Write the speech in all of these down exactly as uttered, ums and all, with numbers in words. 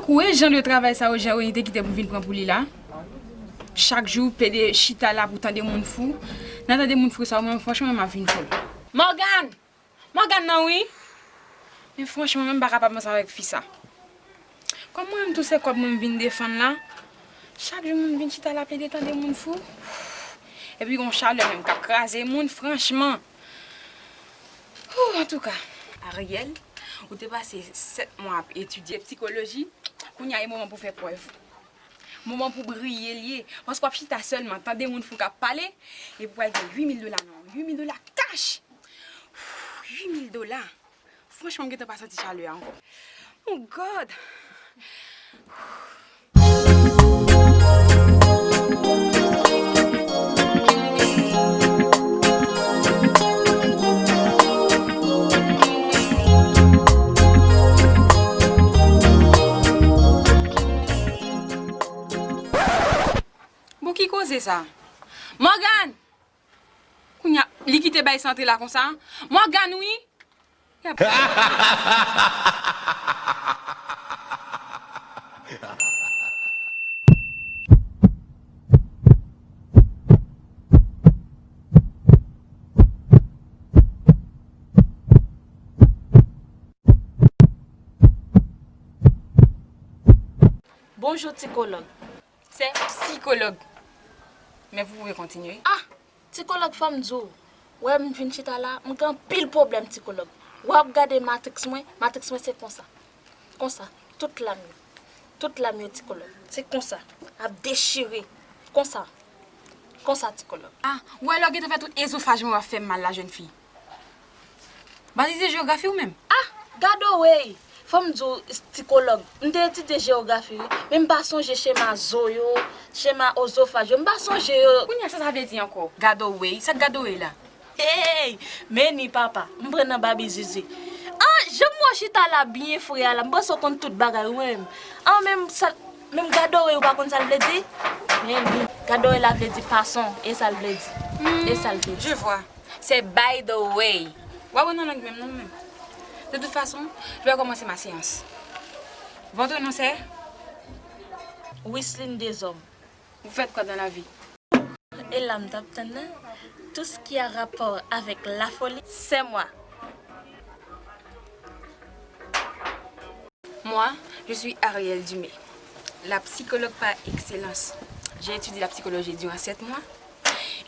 Ou wè jan de travay sa yo, jan yo te kite pou vin pran pou li la? Chak jou, pede chita la pou tande moun fou. Nan tande moun fou sa yo, mwen, franchman, m ap vin fou. Morgan! Morgan nan wi! Men franchman, mwen, m pa kapab ansanm avèk fi sa. Kòm mwen menm tou se kòb mwen m vin defann la, chak jou moun vin chita la plede tande moun fou. Epi gon chalè menm k ap kraze moun, franchman. Hoo, antouka. Ariel, ou te pase sèt mwa ap etidye psikoloji, kounye a e moman pou fè prèv ou. Moman pou briye l ye. Paske w ap chita sèlman, tande moun fou k ap pale, epi w al gen uit mil dola nan men w. Uit mil dola kach! Uit mil dola! Franchman, m gentan pa santi chalè a ankò. Oh God! Bon, ki koze sa? Morgan! Kounye a, li kite bay sa antre la konsa. Morgan, wi! Bonjou, sikològ. Se sikològ. Men vous pouvez continuer. Ah! Sikològ, fò m di w, wè m vin chita la, m gen anpil pwoblèm, sikològ. Wè w ap gade matriks mwen, matriks mwen se konsa. Konsa, tout lam yo. Tout lam yo, sikològ. Se konsa. Ap dechire. Konsa. Konsa, sikològ. Ah, ou wè lè w gentan fè tout ezofaj mwen w ap fè m mal la, jèn fi. Balize jewografi ou menm? Ah, gade w, ey! Fò m di w, sikològ, m te etidye jewografi, wi, men m pa sonje chema zo yo, chema ozofaj yo, m pa sonje yo. Kounye a, sa sa vle di ankò? Gade w, ey! Sa k gade w, ey, la? Hey! Men ni papa, m pran nan babi zizi. An, jan m wè w chita la byen fre a la, m panse w konn tout bagay, wi, menm. An, menm sa, menm gade w, ey, ou pa konn sa l vle di? Men ni, gade w, ey, la vle di pason, e sa l vle di. E sa l vle di. Je vois. Se by the way. W ap wè nan lang menm non menm. De toute façon, je vais commencer ma séance. Votre nom c'est? Wisline Déshommes. Vous faites quoi dans la vie? E la m t ap tann nan. Tout ce qui a rapport avec la folie, c'est moi. Moi, je suis Ariel Dumé, la psychologue par excellence. J'ai étudié la psychologie durant sept mois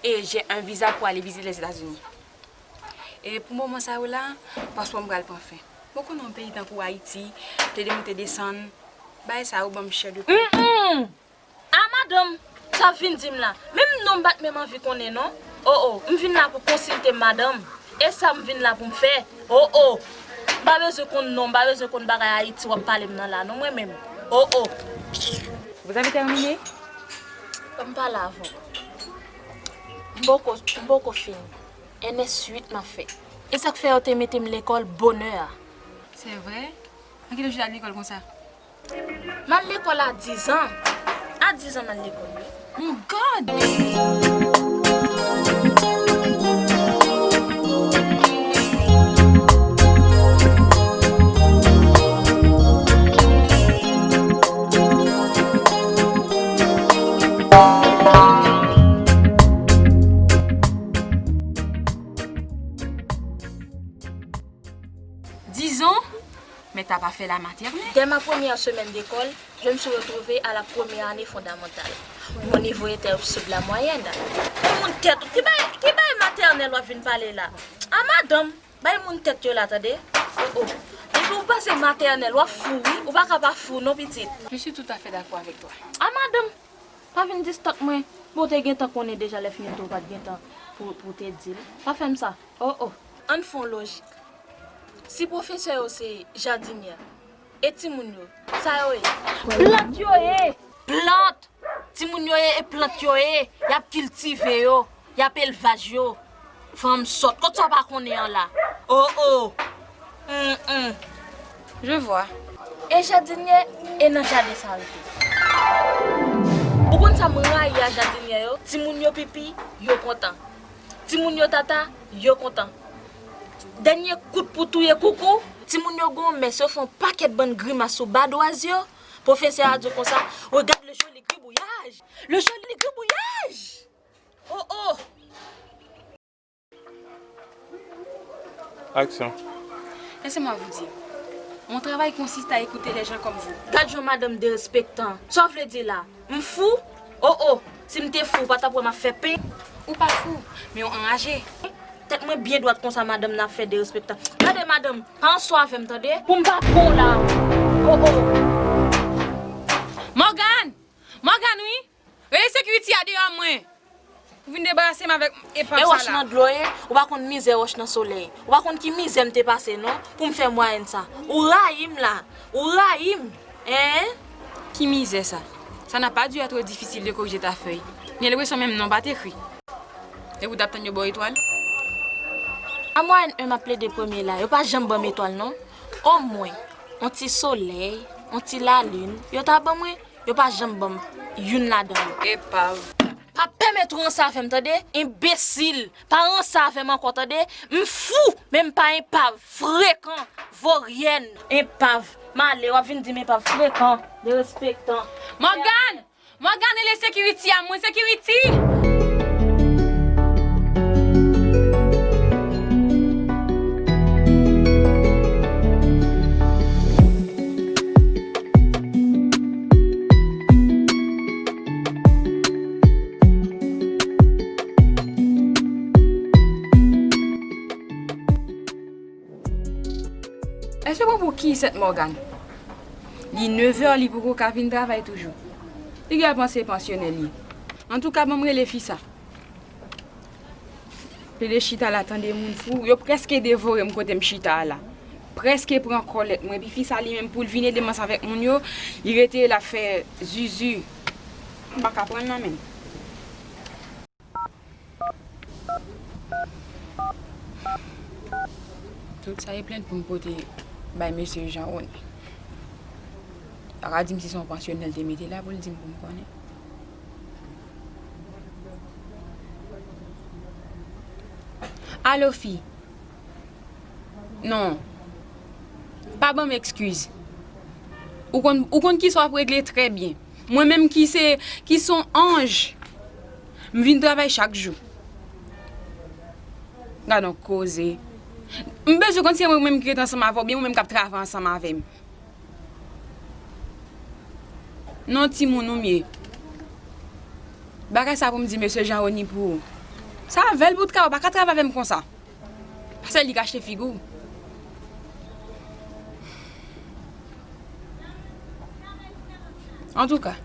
et j'ai un visa pour aller visiter les États-Unis. E pou moman sa yo la, paspò m pral pran fen. Bon, konnen yon peyi tankou Ayiti, te demonte desann, bagay sa yo ban m chè de pou. Mm, mm. A madanm, sa w vin di m la? Menm non m pa t menm anvi konnen non. O, o, m vin la pou konsilte madanm. E sa m vin la pou m fè. O, o. M pa bezwen konn non, m pa bezwen konn bagay Ayiti w ap pale m nan la non, mwen menm. O, o. Vous avez terminé? Ban m pale avè w. M poko, m poko fini. N S uit m ap fè. E sa k fè yo te mete m lekòl bonè a. C'est vrai? An kilè jou w t al lekòl konsa? M al lekòl a dizan. A dizan m al lekòl, wi. Oh God! Dizon, mais t'as pas fait la maternelle. Dès ma première semaine d'école, je me suis retrouvée à la première année fondamentale. Mon niveau était au-dessus de la moyenne. Bay moun tèt ou, ki bay, ki bay matènèl w ap vin pale la? A madanm, bay moun tèt yo la, tande? O, o. Depi w pase matènèl, w ap fou, wi. Ou pa ka pa fou, non, pitit. Je suis tout à fait d'accord avec toi. A madanm, pa vin distak mwen. Bon, w te gentan konnen deja lè fini tou, ou pa t gentan pou, pou w te di l. Pa fè m sa. O, o. Ann fè yon lojik. Si pwofesè yo se jadinyè, e timoun yo, sa yo ye? Plant yo ye! Plant! Timoun yo ye, e plant yo ye! Y ap kiltive yo, y ap elvaj yo. Fanm sòt, kot sa w pa konnen an la? O, o! Hum, hum. Je vois. E jadinyè, e nan jaden sa yo tou. Ou konn sa m rayi a jadinyè yo? Timoun yo pipi, yo kontan. Timoun yo tata, yo kontan. Dènye kout pou touye koukou. Timoun yo gen yon mès, yo fè yon pakèt bann grimas sou badwaz yo. Pwofesè a di w konsa, regarde le joli gribouillage! Le joli gribouillage! Oh, oh! Action. Laissez-moi vous dire, mon travail consiste à écouter les gens comme vous. Gad jan madanm derespektan. Sa w vle di la? M fou? Oh, oh! Si m te fou, ou pa t ap wè m ap fè pen? Ou pa fou, men w anraje. Tèt mwen byen dwat konsa madanm nan ap fè derespektan. Gade madanm, pa anso avè m tande, pou m pa pran w la. Oh, oh! Morgan! Morgan, wi! Rele security a deyò mwen! Ou vin debarase m avèk epav sa la. E wòch nan dlo ye, ou pa konn mizè wòch nan solèy. Ou pa konn ki mizè m te pase non, pou m fè mwayèn sa. Ou rayi m la, ou rayi m, en? Ki mizè sa? Ça n'a pas dû être difficile de corriger ta feuille. Gen lenpresyon menm non pa t ekri. Epi w t ap tann yo ba w etwal? A mwayèn en m ap plede premye la, yo pa janm ban m etwal non. Omwen, on ti solèy, on ti lalin, yo ta ban mwen, yo pa janm ban m youn ladan yo. Epav. Pa pèmèt ou ranse avè m tande, enbesil. Pa ranse avè m ankò tande. M fou, men m pa enpav. Frekan, voryèn, enpav. M ale, w ap vin di m enpav, frekan, derespektan. Morgan! Morgan, rele security a mwen, security! Èske w pran pou ki sèt Morgan? Li nevè, li poko ka vin travay toujou. Li gen panse pansyonè li. Antouka, ban m rele fi sa. Plede chita la tande moun fou. Yo prèske devore m kote m chita a la. Prèske pran kòlèt mwen. Epi fi sa li menm pou l vin ede m ansanm avèk moun yo, li rete la fè zuzu. M pa ka pran l nan men l. Tout sa e plent pou m pote bay mesye Jean Rony. Pa ka di m si se yon pansyonè l te mete la pou l di m pou m konnen. Alo fi. Non. Pa ban m ekskiz. Ou konn, ou konn kisa w ap regle trè byen. Mwen menm ki se, ki se yon anj. M vin travay chak jou. Gad yon koze. M bezwen konn si se mwen menm ki ret ansanm avè w oubyen ou menm k ap travay ansanm avè m. Non timoun ou m ye. Bagay sa pou m di mesye Jean Rony pou ou. Se avè l pou w travay, ou pa ka travay avè m konsa. Paske li ka achte figi w. Antouka.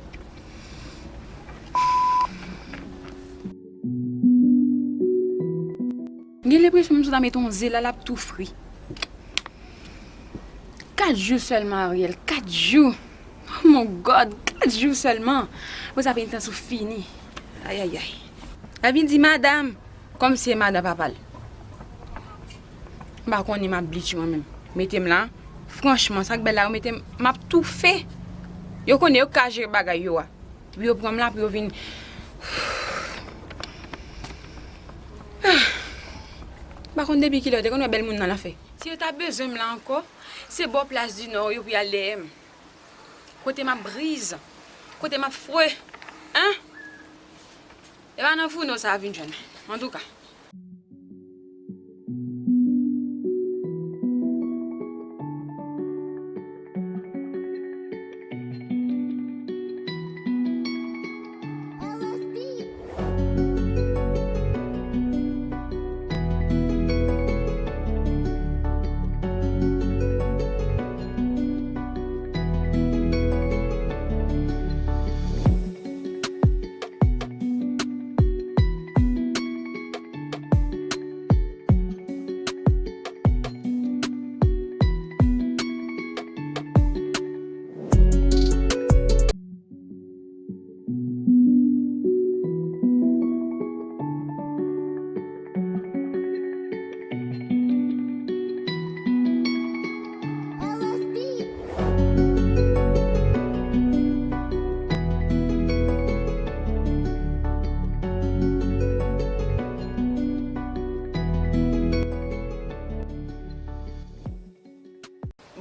M gen lenpresyon m sot a mete yon ze la, l ap tou fri. Kat jou sèlman, Ariel, kat jou. Oh mon God, kat jou sèlman. Apre sa, penitans ou fini. Ayayay. L ap vin di madanm, kòmsi se madanm papa l. M pa konnen m ap bleach mwen menm. Mete m la. Franchman, sa k bèl la, yo mete m, m ap toufe. Yo konnen yo ka jere bagay yo a. Pou yo pran m la, pou yo vin. M pa konn depi kilè yo te konn wè bèl moun nan lanfè. Si yo ta bezwen m la ankò, se bò Plas di Nò yo pou y al dèyè m. Kote m ap briz, kote m ap fre, en? E pa nan founo sa a vin jwenn, antouka.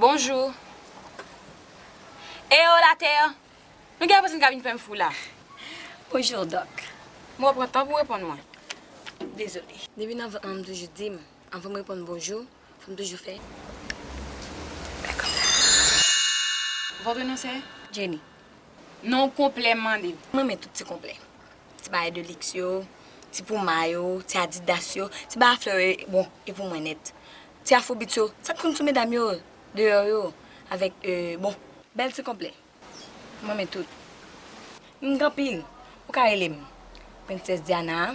Bonjou. E yo latè! Nou gen enpresion ka vin fè m fou la. Bonjou, Dòk. Mwen pran tan pou reponn mwen. Dezole. Depi nan vant mwen, m toujou di m, anvan m reponn bonjou, fò m toujou fè. Dakò. Votre nom c'est? Jenny. Non konplè m mande. Mwen renmen tout ti konplè. Ti bagay de liks yo, ti puma yo, ti adidas yo, ti bagay a flè yo, bon, e pou mwen nèt. Ti afrobeat yo, sa k konn sou medam yo, deyò yo, avèk, euh, bon, bèl ti konplè. Mwen renmen tout. M gen anpil. Ou ka rele m Prensès Diana,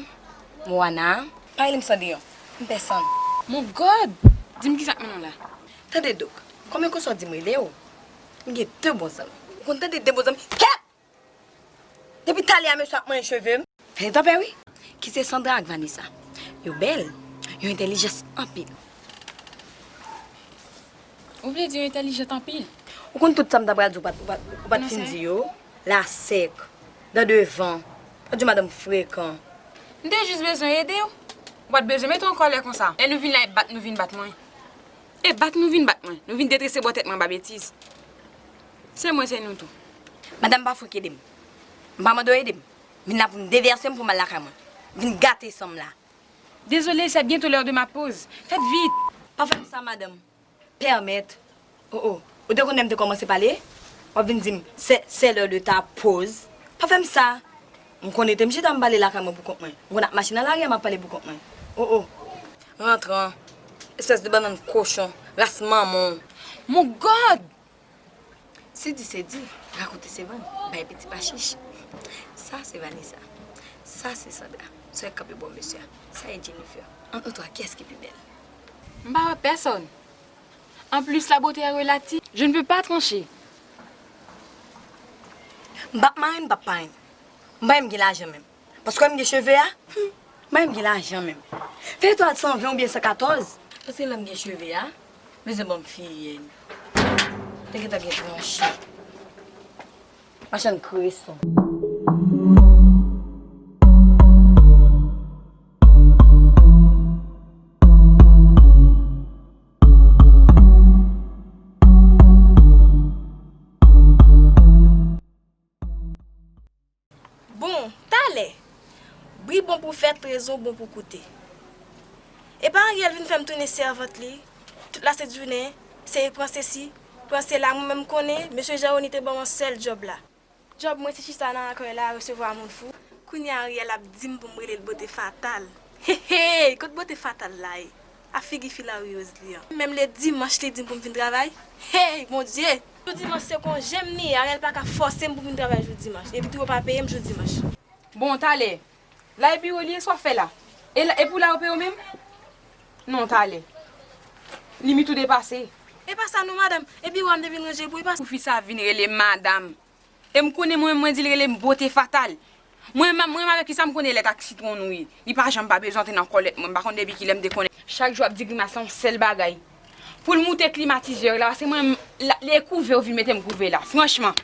Moana, pa rele m Cendrillon. M pèsonn. Mon God! Di m kisa k mennen w la. Tande Dòk, konbyen konsa w di m rele w? M gen de bon zanmi. Ou konn tande de bon zanmi? Kèt! Depi talè a mesye ap manyen cheve m. Fè tanpè wi. Ki se Sandra ak Vanessa. Yo bèl, yo entèlijans anpil. Ou vle di yo entèlijant anpil? Ou konn tout sa m ta pral di, ou pa t, ou pa t, ou pa t fin di yo. La sèk, dan devan, pa t di madanm frekan. M te jis bezwen ede w. Ou pa t bezwen mete w an kòlè konsa. Lè nou vin la, e bat nou vin bat mwen. E bat nou vin bat mwen. Nou vin detrese bò tèt mwen anba betiz. Se mwen, se nou tou. Madanm pa fouke ede m. M pa mande w ede m. Vin la pou m devèse m pou m al lakay mwen. Vin gate san m la. Désolé, c'est bientôt l'heure de ma pause. Faites vite. Pa fè m sa, madanm. Pèmèt. Oh, oh. Ou te konn lè m te kòmanse pale? W ap vin di m, c'est, c'est l'heure de ta pause. Pa fè m sa. M konn ete m chita m pale lakay mwen pou kont mwen. M konn ap mache nan lari a m ap pale pou kont mwen. Oh, oh. Rantran. Espès de bannann kochon. Ras manman w. Mon God! Si di se di, rakonte se vann, bay piti pa chich. Sa se Vanessa. Sa se Sandra. Sa k kanpe bò mesye a. Sa e Jennifer. Ant nou twa, kiyès ki pi bèl? M pa wè pèsòn. En plus, la beauté est relative. Je ne peux pas trancher. M p ap mare, m p ap pare. M pa menm gen lajan menm. Paske m gen cheve a, hmm, mwen m gen lajan menm. Fè etwal san ven oubyen san katòz. Paske lè m gen cheve a, bezwen ban m fiyèn. Te gentan gen tranche. Machann kreson. Bon, talè. Bri bon pou fè, trezon bon pou koute. Epa Ariel vin fè m tounen sèvant li. Tout lasent jounen, se pran sesi, pran sela, mwen menm konnen, mesye Jeroni te ban m yon sèl djòb la. Djòb mwen se chita nan akèy la, resevwa moun fou. Kounye a Ariel ap di m pou m rele l bote fatal. Hey, hey, kot bote fatal la ye? A figi fi Larioz li an. Menm le dimanch li di m pou m vin travay. Hey, Bondye! Jou dimanch se konje m li ye, Ariel pa ka fòse m pou m vin travay jou dimanch. Epi tou yo pa peye m jou dimanch. Bon, talè. La e biwo li ye, sa w ap fè la? E la, e pou la yo peye w menm? Non, talè. Limit ou depase. E pa sa non, madanm. E biwo a m te vin ranje pou, e pa sa. Pou fi sa vin rele m madanm. E m konnen mwen, mwen di l rele m bote fatal. Mwen, mwen, mwen avèk li sa m konnen lèt ak sitwon nou ye. Li pa janm pa bezwen antre nan kò lèt mwen. M pa konn depi kilè m te konnen. Chak jou ap di grimas la yon sèl bagay. Pou l moute klimatizè la, paske mwen, la, li kouve ou vin mete m kouve la. Franchman.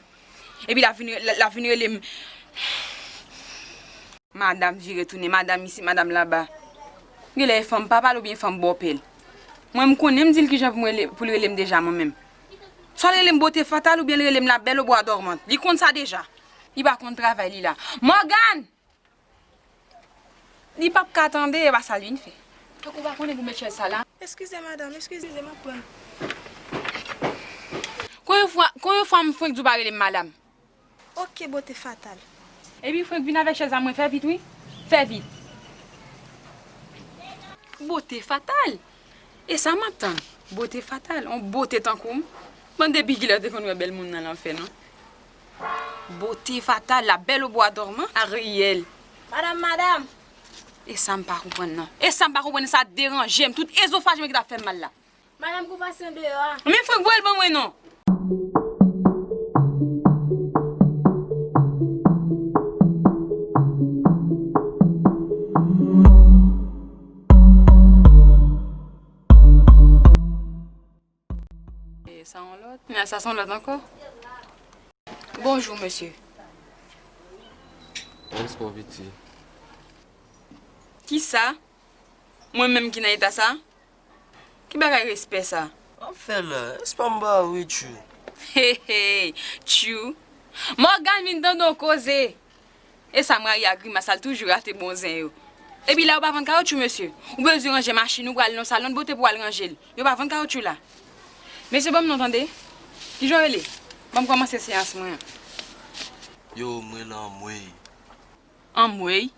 Epi l ap vin, l ap, l ap vin rele m. Madanm vire tounen, madanm isit, madanm laba. Genlè e fanm papa l oubyen fanm bòpè l. Mwen m konnen m di l kijan pou m rele, pou l rele m deja mwen menm. Swa l rele m bote fatal oubyen l rele m la belle au bois dormant. Li konn sa deja. Li pa konn travay li la. Mògàn! Li p ap ka tande, e pa sa l vin fè. Tankou w pa konnen pou met chèz sa la. Eskize madanm, eskize, m ap pran. Konbyen fwa, konbyen fwa m fwenk di w pa rele m madanm? Oke, bote fatal. Epi fwenk vin avèk chèz la mwen, fè vit wi. Fè vit. Bote fatal? E sa m ap tann? Bote fatal, on bote tankou m. Bon, depi kilè w te konn wè bèl moun nan lanfè non? Bote fatal, la belle au bois dormant, Ariel. Madanm, madanm. E sa m pa konprann non. E sa m pa konprann, sa deranje m. Tout ezofaj mwen ki t ap fè m mal la. Madanm, kou pase deyò a. Men fwenk voye l ban mwen non. E sa yon lòt. Men sa se yon lòt ankò. Bonjou, mesye. Respè w, piti. Kisa? Mwen menm ki nan eta sa? Ki bagay respè sa? W ap fè la? Respè m ba ou, Richie. Hey, hey, tchou. Mògàn vin tande w koze. E sa m rayi a grimas la, l toujou rate bon zen yo. Epi la yo pa vann kawotchou, mesye. Ou bezwen ranje machin, ou pral nan salon de bote pou w al ranje l. Yo pa vann kawotchou la. Mesye, ban m non tande. Kijan w rele? Ban m kòmanse seyans mwen an. Yo, mwen la anmwey. Anmwey.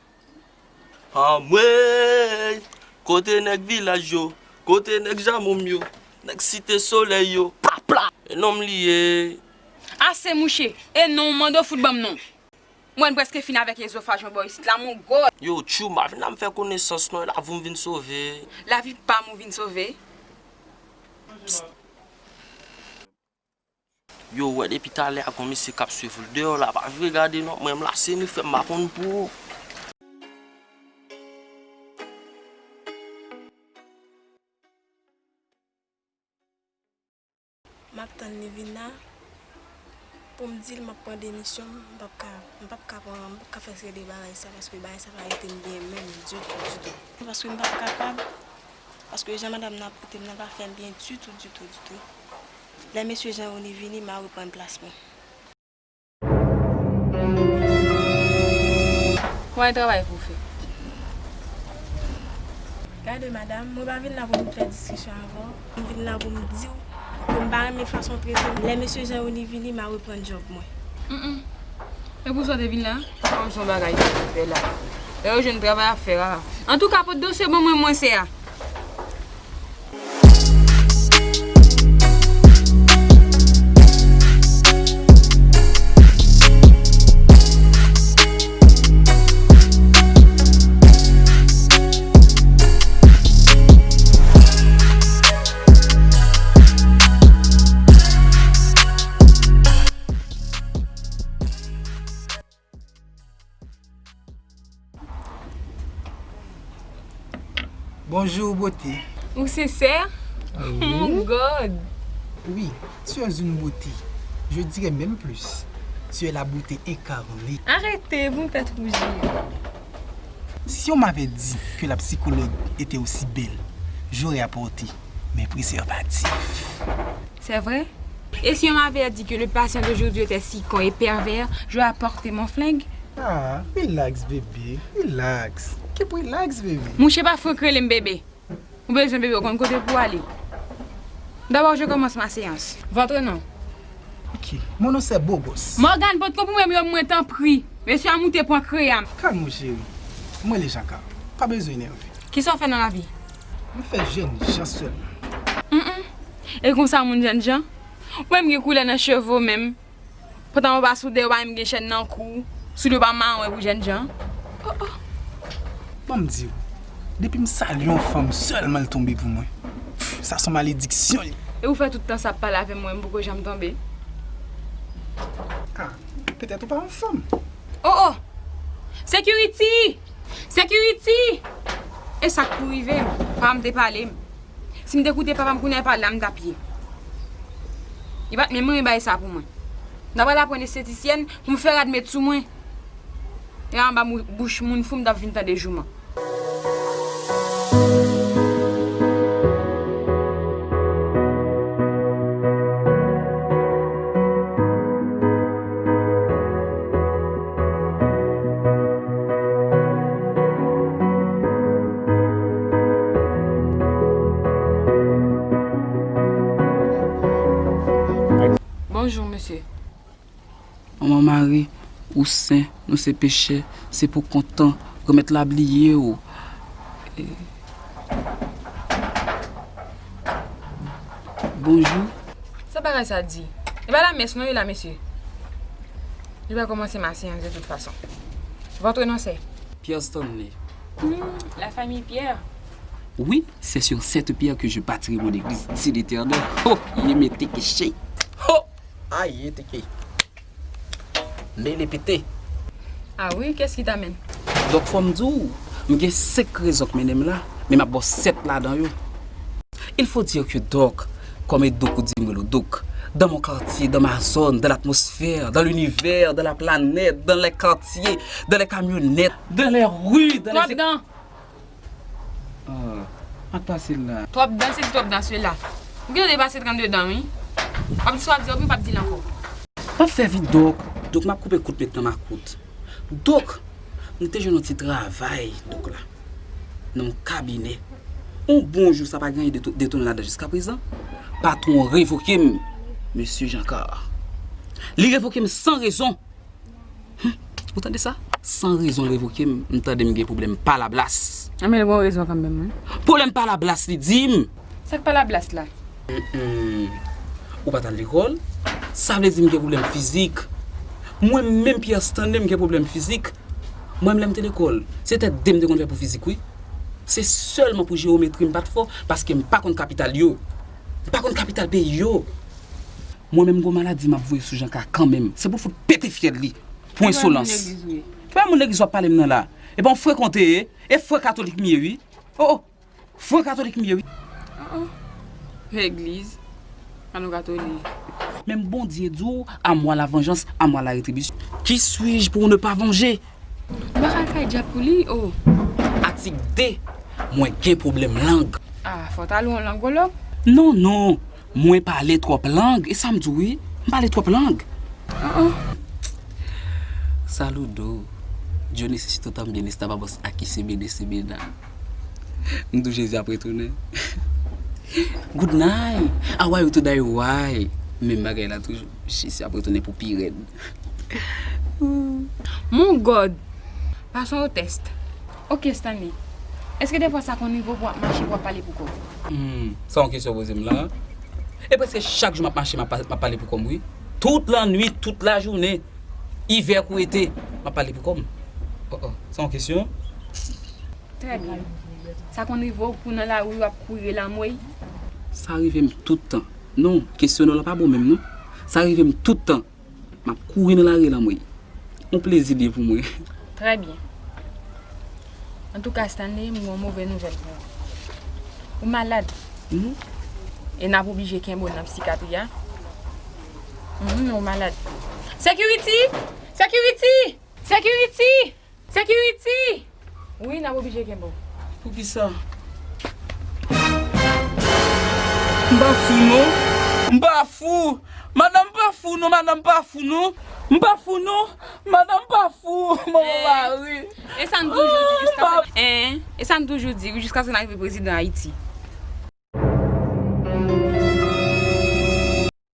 Anmwey! Kote nèg vilaj yo? Kote nèg Jamoum yo? Nèg Site Solèy yo? Papla! E non m li ye. Ase mouche, e non w mande w fout ban m non. Mwen prèske fin avèk ezofaj mwen bò isit la, mon God. Yo, tchou, m pa vin la m fè konesans non, e lavi w m vin sove. Lavi pa m ou vin sove. Psst. Yo, wè depi talè a gon mesye k ap swiv ou deyò la, pa vire gade non, mwen m lase ni frè m pa konn pou ou. M ap tann li vin la pou m di l m ap pran demisyon m, m p ap ka, m p ap ka pran, m p ap ka fè seri de bagay sa, paske bagay sa pa rete m byen menm ditou, ditou. Paske m p ap kapab, paske jan madanm nan ap trete m nan pa fè m byen ditou, ditou, ditou. Lè mesye Jean Rony vini, m a reprann plas mwen. Ou gen travay pou w fè. Gade, madanm, mwen pa vin la pou m fè diskisyon avè w. M vin la pou m di w ke m pa renmen fason w trete m. Lè mesye Jean Rony vini, m a reprann djòb mwen. Mm, mm. E pou sa w te vin la? Kòm se yon bagay ki pou fè la. Lè yo jwenn travay ap fè a. Antouka, pot dosye ban mwen, mwen se a. Bonjour, beauté. Ou sensè? Oui. Oh God! Oui, tu es une beauté. Je dirais même plus. Tu es la beauté incarnée. Arete, vous me faites rougir. Si on m'avait dit que la psychologue était aussi belle, j'aurais apporté mes préservatifs. C'est vrai? Et si on m'avait dit que le patient d'aujourd'hui était si con et pervers, j'aurais apporté mon flingue? Ah, relax, bébé, relax. Keep relax, bébé. Mouche pa fou rele m bebe. Ou bezwen bebe, ou konn kote pou ale. D'abord, je commence ma séance. Votre nom? Ok, mon nom c'est Bogos. Morgan, pot kont pou mwen, mwen, tanpri. Mesye a moute pran kreyam. Kalm ou, cheri. Mwen le Jaka. Pa bezwen enève. Kisa w fè nan lavi? M fè jènjan sèlman. Mm, mm. E konsa moun jènjan? Ou menm gen koulè nan cheve w menm. Pantalon pa soudè, ou pa menm gen chèn nan kou w. Soulye w pa mawon pou jènjan. Oh, oh. Ban m di w, depi m salye yon fanm sèlman l tonbe pou mwen. Pff, sa se yon malediksyon li. E ou fè tout tan sa ap pale avè m, mwen m poko janm tonbe. Ah, petèt ou pa yon fanm. Oh, oh! Security! Security! E sa k pou rive m? Papa m te pale m. Si m te koute papa m kounye a, e pa la m t ap ye. Li pa t menm renmen bay sa pou mwen. M ta pral aprann estetisyèn pou m fè rad met sou mwen. E anba mou-, bouch moun fou m t ap vin tande jouman. Bonjou, mesye. Manman Mari, ou sen, nou se pechè, se pou kontan, remèt la bliye w. E, bonjou. Sa bagay sa di? E pa lamès non, e la, mesye. Nou pral kòmanse mache an de tout fason. Votre nom c'est? Pierre Stanley. Hmm, la famille Pierre. Oui, c'est sur cette pierre que je bâtirai mon église, dit l'Éternel. Ho, ye mete keche. Ho! Ayi, teke. Nele pete. Ah oui, qu'est-ce qui t'amène? Donk, fò m di w, m gen senk rezon k mennen m la, men m ap ba w sèt ladan yo. Il faut dire que Doc, comme Doc ou di m rele w Doc, dans mon quartier, dans ma zone, dans l'atmosphère, dans l'univers, dans la planète, dans les quartiers, dans les camionnettes, dans les rues, dans les... Twòp dan. Ah, ak pase la. Twòp dan, se di twòp dan sela. Ou gen depase trannde dan, wi. W ap di sa w ap di, w ap di l ankò. M ap fè vi Dòk. Dòk, m ap koupe kout met nan makout. Dòk, m te jwenn yon ti travay, Dòk la. Nan yon kabinè. Yon bon jou, sa pa gen anyen detou-, detounen ladan jiska prezan. Patwon revoke m, mesye Jean Car. Li revoke m san rezon. Hum, ou tande sa? San rezon l revoke m, m tande m gen pwoblèm palablas. Anben, l gen rezon kanmenm, wi. Pwoblèm palablas, li di m. Sa k palablas la? Hum, hum. Ou pa t al lekòl? Sa vle di m gen pwoblèm fizik. Mwen menm, Pierre Stanley, m gen pwoblèm fizik. Mwen menm, lè m te lekòl, se tèt de m te konn fè pou fizik, wi. Se sèlman pou jewometri m pa t fò, paske m pa konn kapital yo. M pa konn kapital peyi yo. Mwen menm, gon maladi m ap voye sou Jean Car kanmenm. Se pou fout pete fyèl li. Pou ensolans. Ki moun legliz w ye? Ki moun legliz w ap pale m nan la? E pa yon frekan w te ye? E frè katolik m ye, wi. Oh, oh. Frè katolik m ye, wi. Oh, oh. Legliz. An nou katolik. Menm Bondye di w, à moi la vengeance, à moi la rétribution. Qui suis-je pour ne pas venger? Ou pa ka al kay dyab pou li, oh. Atik de, mwen gen pwoblèm lang. Ah, fò w ta lwe yon lang, Golo. Non, non. Mwen pale twòp lang, e sa m di w wi, m pale twòp lang. An, an. Saludo, yo necesito también esta babos aquí se bene se bena. M di w Jezi ap retounen. Good night, how are you today, why? Menm bagay la toujou, Jezi ap retounen pou pi rèd. Mon God, pase yon tès. Ok, Stanley. Èske defwa sa konn rive w pou w ap mache, pou w ap pale pou kò w? Hmm, sa yon kesyon w poze m la. E prèske chak jou m ap mache, m ap pa-, m ap pale pou kò m, wi. Tout lannwit, tout lajounen, ivè kou ete, m ap pale pou kò m. Oh, oh, sa yon kesyon? Trè byen. Sa konn rive w pou nan lari w ap kouri rele anmwey? Sa rive m tout tan. Non, kesyonè w la pa bon menm, non. Sa rive m tout tan. M ap kouri nan lari l anmwey. Yon plezi li ye pou mwen. Trè byen. Antouka, Stanley, m gen yon move nouvèl pou ou. Ou malad. Mhm. E n ap oblije kenbe w nan psikatri a. Mhm, ou malad. Security! Security! Security! Security! Wi, n ap oblije kenbe w. Poukisa? M pa fou, non. M pa fou. Madanm pa fou, non. Madanm pa fou, non. M pa fou, non. Madanm pa fou. Manman mari. E sa n toujou di jiskaske, en, e sa n toujou di, wi, jiskaske n arive prezidan Ayiti.